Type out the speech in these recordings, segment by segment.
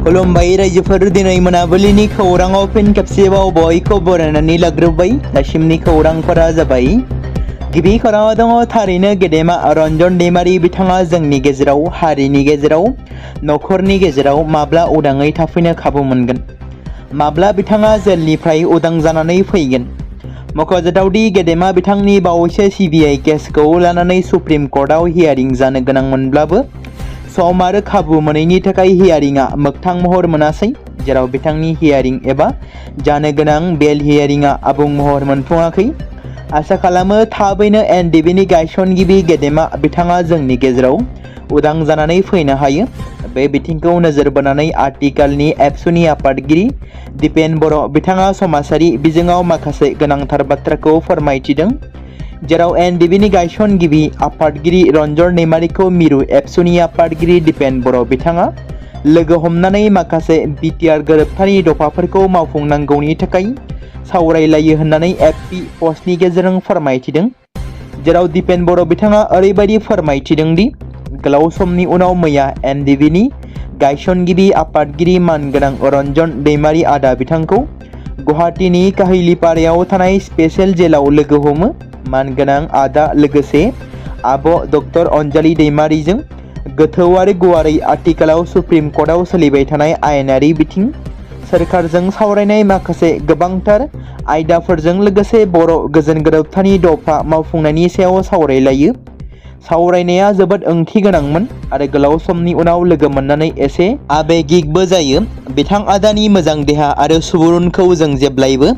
खुलुमबाय रायजोफोर दिनै मोनाबिलिनि खौराङाव फिन खेबसेबाव बयखौ बरायनानै लाग्रोबाय। दासिमनि खौरांफोरा जाबाय। गिबि खौराङाव दङ थारैनो गेदेमा रन्जन दैमारि बिथाङा जोंनि गेजेराव हारिनि गेजेराव नखरनि गेजेराव माब्ला उदाङै थाफैनो खाबु मोनगोन, माब्ला बिथाङा जेलनिफ्राय उदां जानानै फैगोन। मख'जाथावदि गेदेमा बिथांनि बावैसो सिबिआइ केसखौ लानानै सुप्रिम कर्टआव हियारिं जानो गोनांमोनब्लाबो सम आरो खाबु मोनैनि थाखाय हियारिंआ मोगथां महर मोनासै, जेराव बिथांनि हियारिं एबा जानो गोनां बेल हियारिंआ आबुं महर मोनफुङाखै। आसा खालामो थाबैनो एनडिबिनि गायसनगिरि गेदेमा बिथाङा जोंनि गेजेराव उदां जानानै फैनो हायो। बे बिथिंखौ नोजोर बोनानै आथिखालनि एबसुनि आफादगिरि दिपेन बर' बिथाङा समाजारि बिजोङाव माखासे गोनांथार बाथ्राखौ फोरमायथिदों, जेराव एनडिबिनि गायसनगिरि आफादगिरि रन्जन दैमारिखौ मिरु एबसुनि आफादगिरि दिपेन बर' बिथाङा लोगो हमनानै माखासे बिटिआर गोरोबथानि दफाफोरखौ मावफुंनांगौनि थाखाय सावरायलायो होननानै एफपि पस्टनि गेजेरजों फोरमायथिदों, जेराव दिपेन बर' बिथाङा ओरैबायदि फोरमायथिदों दि गोलाव समनि उनाव मैया एनडिबिनि गायसनगिरि आफादगिरि मानगोनां रन्जन दैमारि आदा बिथांखौ गुवाहाटीनि काहिलिपारायाव थानाय स्पेशेल जेलाव लोगो हमो। मानगोनां आदा लोगोसे आब' डक्टर अनजालि दैमारिजों गोथौ आरो गुवारै आथिखालाव सुप्रिम कर्टआव सोलिबाय थानाय आयेनारि बिथिं, सोरखारजों सावरायनाय माखासे गोबांथार आयदाफोरजों लोगोसे बर' गोजोन गोरोबथानि दफा मावफुंनायनि सायाव सावरायलायो। सावरायनाया जोबोद ओंथि गोनांमोन आरो गोलाव समनि उनाव लोगो मोननानै एसे आबेगिकबो जायो। बिथां आदानि मोजां देहा आरो सुबुरुनखौ जों जेब्लायबो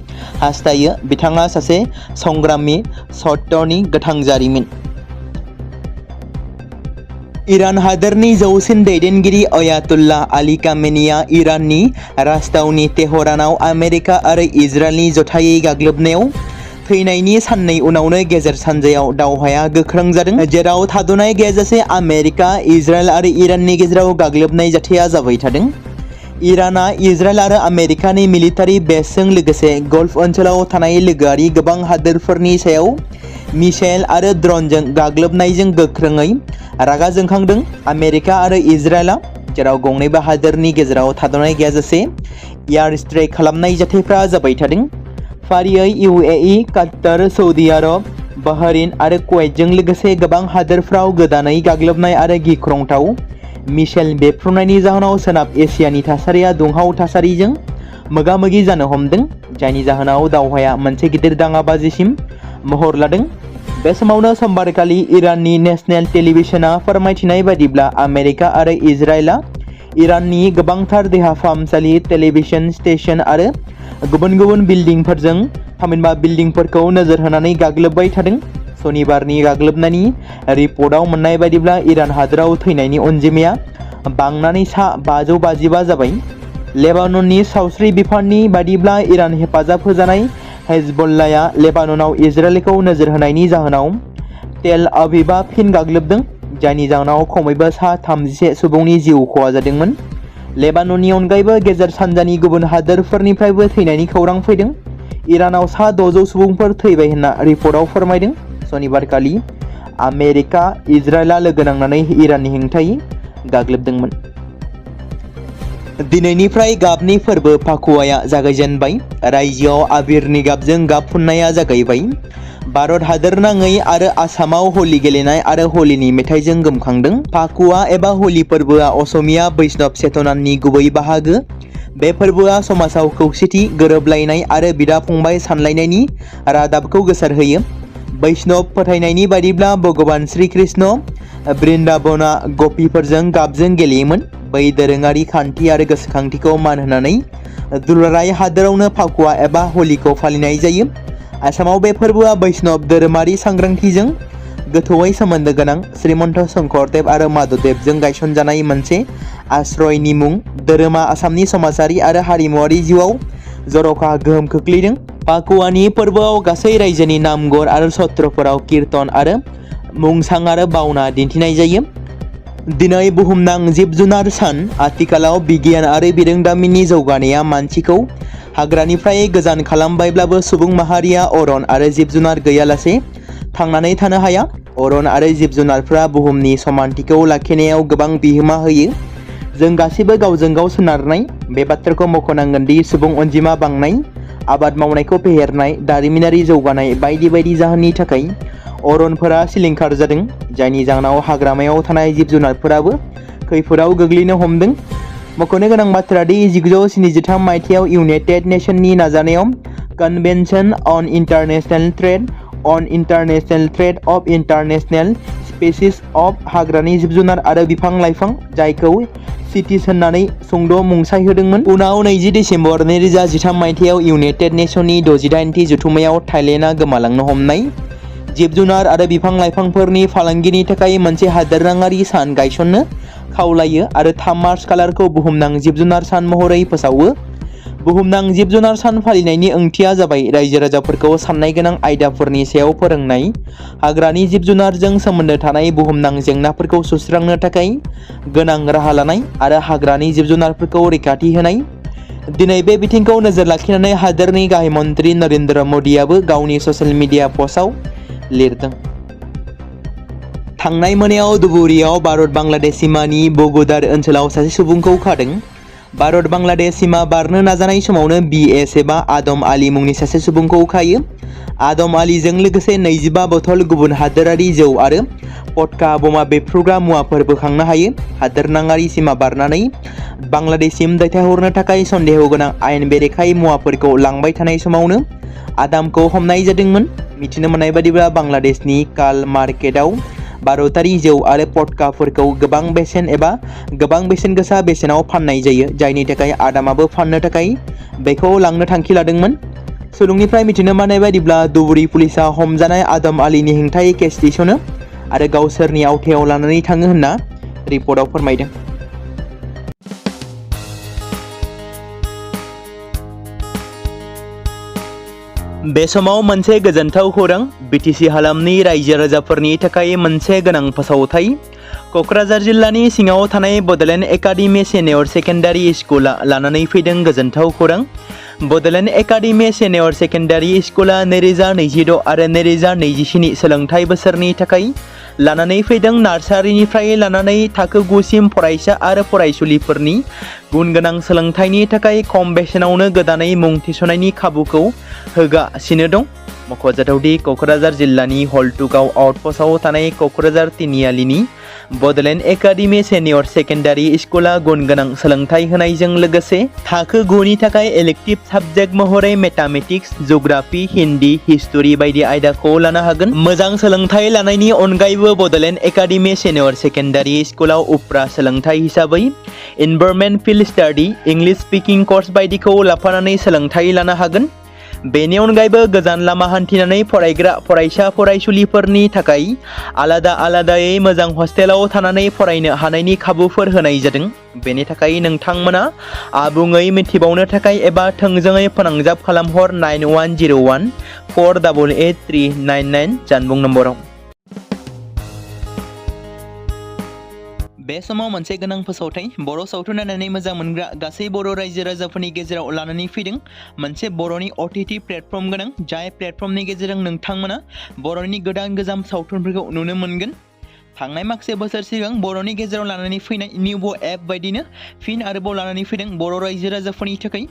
हास्थायो। बिथाङा सासे संग्रामि, सत्यनि गोथां जारिमिन। इरान हादोरनि जौसिन दैदेनगिरि अयातुल्लाह आली खामेनीआ इराननि राजथावनि तेहरानाव आमेरिका आरो इजराइलनि जथायै गाग्लोबनायाव थैनायनि साननै उनावनो गेजेर सानजायाव दावहाया गोख्रों जादों, जेराव थाद'नाय गैयाजासे आमेरिका, इजराइल आरो इराननि गेजेराव गाग्लोबनाय जाथाया जाबाय थादों। इरानआ इजराइल आरो आमेरिकानि मिलिटारि बेसजों लोगोसे गल्फ ओनसोलाव थानाय लोगोआरि गोबां हादोरफोरनि सायाव मिसाइल आरो ड्रनजों गाग्लोबनायजों गोख्रोङै रागा जोंखांदों। आमेरिका आरो इजराइलआ, जेराव गंनैबो हादोरनि गेजेराव थाद'नाय गैयाजासे एयार स्ट्राइक खालामनाय जाथायफ्रा जाबाय थादों। फारियै इउएई, कातार, सौदी आरब, बाहरेन आरो कुवेतजों लोगोसे गोबां हादोरफ्राव गोदानै गाग्लोबनाय आरो गिख्रंथाव मिसाइल बेरफ्रुनायनि जाहोनाव सोनाब एसियानि थासारिया दुंहाव थासारिजों मोगा-मोगि जानो हमदों, जायनि जाहोनाव दावहाया मोनसे गिदिर दाङाबाजिसिम महर लादों। बे समावनो समबारखालि इराननि नेशनेल टेलिभिजनआ फोरमायथिनाय बायदिब्ला आमेरिका आरो इजराइलआ इराननि गोबांथार देहा फाहामसालि, टेलिभिजन स्टेशन आरो गुबुन गुबुन बिल्डिंफोरजों थामहिनबा बिल्डिंफोरखौ नोजोर होनानै गाग्लोबबाय थादों। सनिबारनि गाग्लोबनायनि रिपर्टआव मोननाय बायदिब्ला इरान हादोराव थैनायनि अनजिमाया बांनानै सा 555 जाबाय। लेबानननि सावस्रि बिफाननि बायदिब्ला इरान हेफाजाब होजानाय हेजबल्लाया लेबाननाव इजराइलखौ नोजोर होनायनि जाहोनाव तेल आविभआ फिन गाग्लोबदों, जायनि जाहोनाव खमैबो सा 31 सुबुंनि जिउ खहा जादोंमोन। लेबानननि अनगायैबो गेजेर सानजानि गुबुन हादोरफोरनिफ्रायबो थैनायनि खौरां फैदों। इरानाव सा 600 सुबुंफोर थैबाय होनना रिपर्टआव फोरमायदों। सनिबारखालि आमेरिका, इजराइलआ लोगो नांनानै इराननि हेंथायै गाग्लोबदोंमोन। दिनैनिफ्राय गाबनि फोरबो फाकुवाया जागायजेनबाय। रायजोआव आबिरनि गाबजों गाब फुननाया जागायबाय। भारत हादोरनाङै आरो आसामाव हलि गेलेनाय आरो हलिनि मेथाइजों गोमखांदों। फाकुवा एबा हलि फोरबोआ असमिया बैष्णव चेतनानि गुबै बाहागो। बे फोरबोआ समाजाव खौसेथि, गोरोबलायनाय आरो बिदा-फंबाय सानलायनायनि रादाबखौ गोसारहोयो। बैष्णव फोथायनायनि बायदिब्ला भगवान श्री कृष्ण बृन्दाबना गपिफोरजों गाबजों गेलेयोमोन। बै दोरोङारि खान्थि आरो गोसोखांथिखौ मान होनानै दुलाराय हादोरावनो फाकुवा एबा हलिखौ फालिनाय जायो। आसामाव बे फोरबोआ बैष्णव धोरोमारि सांग्रांथिजों गोथौयै सोमोन्दो गोनां। श्रीमन्त शंकरदेव आरो माधवदेवजों गायसनजानाय मोनसे आश्रयनि मुं। धोरोमा आसामनि समाजारि आरो हारिमुआरि जिउआव जर'खा गोहोम खोख्लैदों। फाकुवानि फोरबोआव गासै रायजोनि नामघर आरो सत्रफोराव कीर्तन आरो मुंसां आरो बावना दिन्थिनाय जायो। दिनै बुहुमनां जिब-जुनार सान। आथिखालाव बिगियान आरो बिरोंदामिननि जौगानाया मानसिखौ हाग्रानिफ्राय गोजान खालामबायब्लाबो सुबुं माहारिया अरन आरो जिब-जुनार गैयालासे थांनानै थानो हाया। अरन आरो जिब-जुनारफ्रा बुहुमनि समानथिखौ लाखिनायाव गोबां बिहोमा होयो। जों गासिबो गावजों गाव सोनारनाय बे बाथ्राखौ मख'नांगोन दि सुबुं अनजिमा बांनाय, आबाद मावनायखौ फेहेरनाय, दारिमिनारि जौगानाय बायदि बायदि जाहोननि थाखाय अरनफोरा सिलिंखार जादों, जायनि जाहोनाव हाग्रामायाव थानाय जिब जुनारफोराबो खैफोदाव गोग्लैनो हमदों। मख'नो गोनां बाथ्रा दि 1973 मायथाइयाव इउनाइटेड नेशननि नाजानायाव convention on international trade of international species of हाग्रानि जिब जुनार आरो बिफां लाइफां, जायखौ सिटिस होननानै सुंद' मुंसाइ होदोंमोन। उनाव 20 दिसेम्बर 2013 मायथाइयाव इउनाइटेड नेशननि 68थि जथुम्मायाव थाइलेन्डआ गोमालांनो हमनाय जिब जुनार आरो बिफां लाइफांफोरनि फालांगिनि थाखाय मोनसे हादोरनाङारि सान गायसननो खावलायो आरो 3 मार्च खालारखौ बुहुमनां जिब जुनार सान महरै फोसावो। बुहुमनां जिब जुनार सान फालिनायनि ओंथिया जाबाय रायजो राजाफोरखौ साननाय गोनां आयदाफोरनि सायाव फोरोंनाय, हाग्रानि जिब जुनारजों सोमोन्दो थानाय बुहुमनां जेंनाफोरखौ सुस्रांनो थाखाय गोनां राहा लानाय आरो हाग्रानि जिब जुनारफोरखौ रैखाथि होनाय। दिनै बे बिथिंखौ नोजोर लाखिनानै हादोरनि गाहाय मन्त्रि नरेन्द्र मदिआबो गावनि ससियेल मिडिया पस्टआव लिरदों। थांनाय मोनायाव धुबुरीआव भारत बांलादेश सीमानि बगदार ओनसोलाव सासे सुबुंखौ खादों। भारत बांलादेश सीमा बारनो नाजानाय समावनो BSFआ आदम आली मुंनि सासे सुबुंखौ खायो। आदम आलीजों लोगोसे 25 बथल गुबुन हादोरारि जौ आरो पटका बमा बेफ्रुग्रा मुवाफोर बोखांनो हायो। हादोरनाङारि सीमा बारनानै बांलादेशसिम दैथायहरनो थाखाय सन्देह गोनां आयेन बेरेखायै मुवाफोरखौ लांबाय थानाय समावनो आदामखौ हमनाय जादोंमोन। मिथिनो मोननाय बादिब्ला बांलादेशनि काल मार्केटआव भारतारि जौ आरो पटकाफोरखौ गोबां बेसेन गोसा बेसेनाव फाननाय जायो, जायनि थाखाय आदामाबो फाननो थाखाय बेखौ लांनो थांखि लादोंमोन। सुलुंनिफ्राय मिथिनो मोननाय बादिब्ला धुबुरी पुलिसआ हमजानाय आदम आलीनि हेंथायै केस थिसनो आरो गावसोरनि आवथायाव लानानै थाङो होनना रिपर्टआव फोरमायदों। बे समाव मोनसे गोजोनथाव खौरां। BTC हालामनि रायजो राजाफोरनि थाखाय मोनसे गोनां फोसावथाय। क'क्राझार जिल्लानि सिङाव थानाय बड'लेण्ड एकाडेमि सिनियर सेकेन्डारि स्कुला लानानै फैदों गोजोनथाव खौरां। बड'लेण्ड एकाडेमि सिनियर सेकेन्डारि स्कुला 2026 आरो 2027 सोलोंथाइ बोसोरनि थाखाय लानानै फैदों नार्सारिनिफ्राय लानानै थाखो 9 सिम फरायसा आरो फरायसुलिफोरनि गुन गोनां सोलोंथाइनि थाखाय खम बेसेनावनो गोदानै मुं थिसननायनि खाबुखौ होगासिनो दं। मख'जाथावदि क'क्राझार जिल्लानि हल्टुगाव आउटपस्टआव थानाय क'क्राझार तिनिआलिनि बड'लेण्ड एकाडेमि सिनियर सेकेन्डारि स्कुला गुन गोनां सोलोंथाइ होनायजों लोगोसे थाखो 9 नि थाखाय इलेक्टिभ साबजेक्ट महरै मेथामेटिक्स, जिअ'ग्राफि, हिन्दी, हिस्टरि बायदि आयदाखौ लानो हागोन। मोजां सोलोंथाइ लानायनि अनगायैबो बड'लेण्ड एकाडेमि सिनियर सेकेन्डारि स्कुलाव उफ्रा सोलोंथाइ हिसाबै environment field study, English speaking course बायदिखौ लाफानानै सोलोंथाइ लानो हागोन। बेनि अनगायैबो गोजान लामा हान्थिनानै फरायग्रा फरायसा फरायसुलिफोरनि थाखाय आलादायै मोजां हस्टेलाव थानानै फरायनो हानायनि खाबुफोर होनाय जादों। बेनि थाखाय नोंथांमोना आबुङै मिथिबावनो थाखाय एबा थोंजोङै फोनांजाब खालामहर 9101 488 399 जानबुं नम्बराव। बे समाव मोनसे गोनां फोसावथाय। बर' सावथुन नायनानै मोजां मोनग्रा गासै बर' रायजो राजाफोरनि गेजेराव लानानै फैदों मोनसे बर'नि OTT प्लेटफर्म गोनां, जाय प्लेटफर्मनि गेजेरजों नोंथांमोना बर'नि गोदान गोजाम सावथुनफोरखौ नुनो मोनगोन। थांनाय माखासे बोसोर सिगां बर'नि गेजेराव लानानै फैनाय निउबो एप बायदिनो फिन आरोबाव लानानै फैदों बर' रायजो राजाफोरनि थाखाय।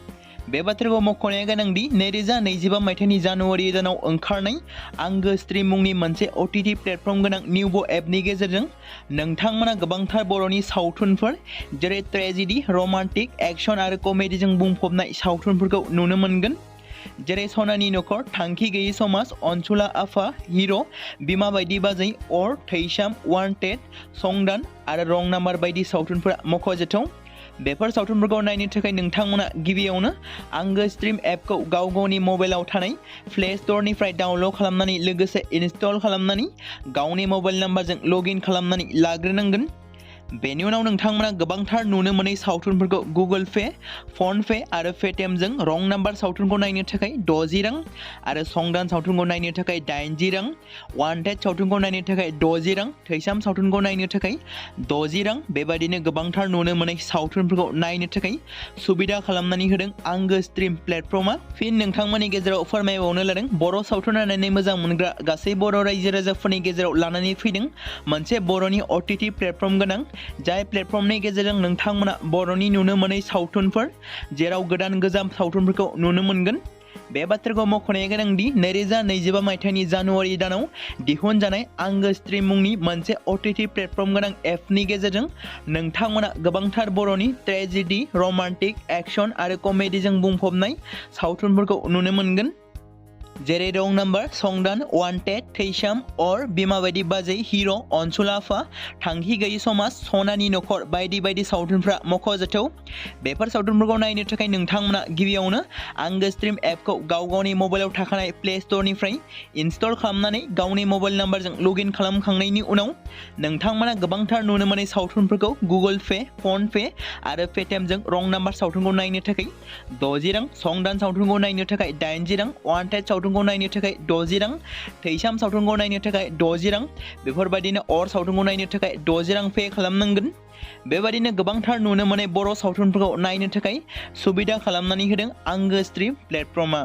बे बाथ्राखौ मख'नाया गोनांदि 2025 मायथाइनि जानुवारि दानाव ओंखारनाय आंगो स्ट्रिम मुंनि मोनसे OTT प्लेटफर्म गोनां निउबो एपनि गेजेरजों नोंथांमोना गोबांथार बर'नि सावथुनफोर जेरै ट्रेजेडि, रमान्टिक, एक्सन आरो कमेडिजों बुंफबनाय सावथुनफोरखौ नुनो मोनगोन। जेरै सनानि नखर, थांखि गैयै समाज, अनसुला आफा, हिर', बिमा बायदि बाजै, अर, थैसाम, वान्टेड, संदान आरो रं नाम्बार बायदि सावथुनफोरा मख'जाथाव। बेफोर सावथुनफोरखौ नायनो थाखाय नोंथांमोना गिबियावनो आंगो स्ट्रिम एपखौ गाव गावनि मबाइलाव थानाय प्ले स्ट'रनिफ्राय डाउनल'ड खालामनानै लोगोसे इनस्टल खालामनानै गावनि मबाइल नाम्बारजों लग इन खालामनानै लाग्रोनांगोन। बेनि उनाव नोंथांमोना गोबांथार नुनो मोनै सावथुनफोरखौ गुगोल पे, फन पे आरो पेटिएमजों रं नाम्बार सावथुनखौ नायनो थाखाय 60 रां आरो संदान सावथुनखौ नायनो थाखाय 80 रां, वान्टेड सावथुनखौ नायनो थाखाय 60 रां, थैसाम सावथुनखौ नायनो थाखाय 60 रां बेबायदिनो गोबांथार नुनो मोनै सावथुनफोरखौ नायनो थाखाय सुबिदा खालामनानै होदों आंगो स्ट्रिम प्लेटफर्मा। फिन नोंथांमोननि गेजेराव फोरमायबावनो लादों बर' सावथुन नायनानै मोजां मोनग्रा गासै बर' रायजो राजाफोरनि गेजेराव लानानै फैदों मोनसे बर'नि OTT प्लेटफर्म गोनां जाय प्लेटफर्मनि गेजेरजों नोंथांमोना बर'नि नुनो मोनै सावथुनफोर जेराव गोदान गोजाम सावथुनफोरखौ नुनो मोनगोन। बे बाथ्राखौ मख'नाया गोनांदि 2025 मायथाइनि जानुवारि दानाव दिहुनजानाय आंगो स्ट्रिम मुंनि मोनसे OTT प्लेटफर्म गोनां एपनि गेजेरजों नोंथांमोना गोबांथार बर'नि ट्रेजेडी, रमान्टिक, एक्शन आरो कमेडीजों बुंफबनाय सावथुनफोरखौ नुनो मोनगोन। जेरै रं नाम्बार, संदान, वान्टेड, थैसाम, अर, बिमा बायदि बाजै, हिर', अनसुला आफा, थांखि गैयि समाज, सनानि नखर बायदि बायदि सावथुनफ्रा मख'जाथाव। बेफोर सावथुनफोरखौ नायनो थाखाय नोंथांमोना गिबियावनो आंगो स्ट्रिम एपखौ गावनि मबाइलाव थाखानाय प्ले स्ट'रनिफ्राय इनस्टल खालामनानै गावनि मबाइल नाम्बारजों लगइन खालामखांनायनि उनाव नोंथांमोना गोबांथार नुनो मोनै सावथुनफोरखौ गुगोल पे, फन पे आरो पेटिएमजों रं नाम्बार सावथुनखौ नायनो थाखाय 60 रां, संदान सावथुनखौ नायनो थाखाय 80 रां, वान्टेड सावथुनखौ नायनो थाखाय 60 रां, थैसाम सावथुनखौ नायनो थाखाय 60 रां, बेफोरबायदिनो अर सावथुनखौ नायनो थाखाय 60 रां पे खालामनांगोन। बेबायदिनो गोबांथार नुनो मोनै बर' सावथुनफोरखौ नायनो थाखाय सुबिदा खालामनानै होदों आंगो स्ट्रिम प्लेटफर्मआ।